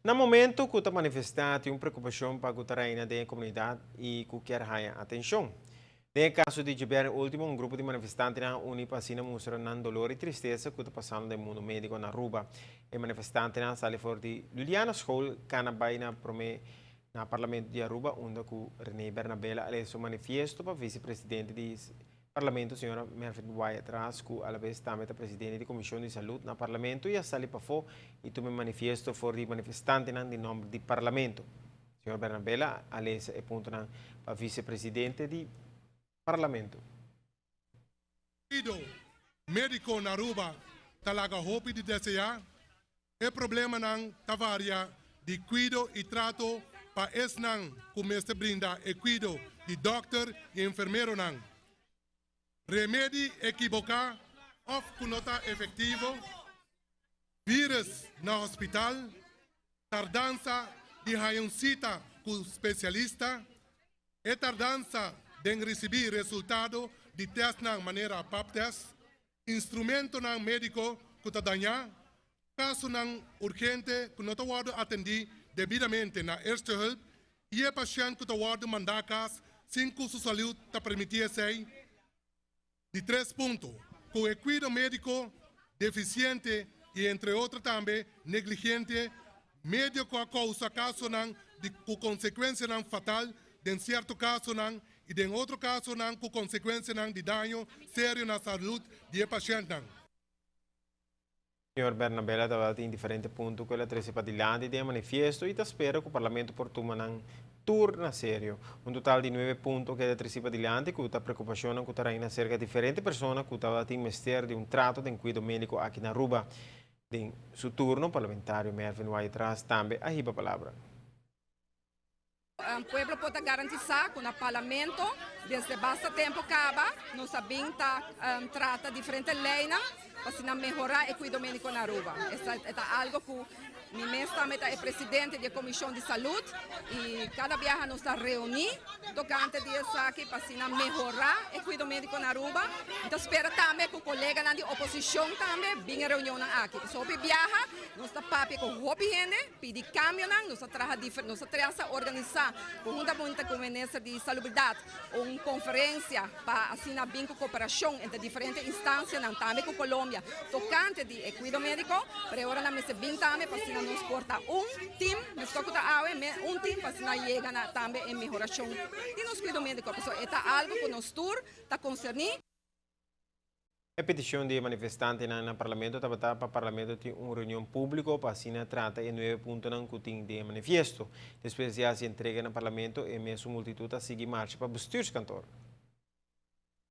Na momento cu ta manifesta tin un preocupacion pa cu ta reina den comunidad y cu kier haya atencion. Den caso di diabierna ultimo, un grupo di manifestantenan a uni pa asina mustra nan dolor y tristesa cu ta pasando den mundo medico na Aruba. E manifestantenan a sali for di Juliana School, cana bay na prome na Parlamento di Aruba, unda cu René Bernabela a lesa un manifiesto pa vicepresidente di Parlamento, señora Mervin Wyatt-Ras, cu alabes tambe ta presidente di Comision di Salud na Parlamento y a sali pafo y tuma e manifiesto for di manifestantenan di nomber di Parlamento. Señor Bernabela a lesa e puntonan pa vicepresidente di Parlamento. Cuido medico na Aruba ta laga hopi di desea. E problemanan ta varia di cuido y trato pa esnan cu mester brinda e cuido di dokter y enfermeronan. Remedi ekiboca of cu no ta efectivo, virus na hospital, tardansa di haya un cita cu specialista, e tardansa den ricibi resultado di testnan manera pap test, instrumentonan medico cu ta daña, casonan urgente cu no ta wordo atendi debidamente na eerste hulp y e pashent cu ta wordo manda cas sin cu su salud ta permiti esey. Di tres punto, cu e cuido medico deficiente y entre otro tambe negligente medio cu a causa casonan di cu consecuencianan fatal den cierto casonan y den otro casonan cu consecuencianan di daño serio na salud di e pashentnan. Señor Bernabela tabatin diferente punto cu el a trece padilanti den e manifiesto y ta spera cu Parlamento por tuma nan tur na serio. Un total di nuebe punto keda treci padilanti cu ta preocupacionnan cu ta reina cerca diferente persona cu tabatin mester di un trato den cuido medico aki na Aruba. Den su turno, parlamentario Mervin Wyatt-Ras tambe a hiba palabra. Pueblo por ta garantisa cu na Parlamento desde basta tempo caba nos a bin ta trata diferente leynan pa asina mehora e cuido medico na Aruba. Esta ta algo cu mi mes tambe ta e presidente di e comision di salud y cada biaha nos ta reuni tocante di esaki pa asina mehora e cuido medico na Aruba. Mi ta spera tambe cu coleganan di oposicion tambe bin e reunionnan aki. Pasobra hopi biaha nos ta papia cu hopi hende. Pidi cambionan, nos a traha difer, nos a trasa organisa conhuntamente cu Minister di Salubridad un conferencia pa asina bin cu cooperacion entre diferente instancianan, tambe cu Colombia, tocante di e cuido medico, pero e ora nan mester bin tambe pa asina nos por ta un team, mescos cu ta awe, un team pa asina yega na tambe e mehoracion di nos cuido medico, pasobra e ta algo cu nos tur ta concerni. E peticion di e manifestantenan na Parlamento tabata pa Parlamento tin un reunion publico pa asina trata e nuebe puntonan cu tin den e manifiesto. Despues di haci entrega na Parlamento, e mesun multitud a sigui marcha pa Bestuurskantoor.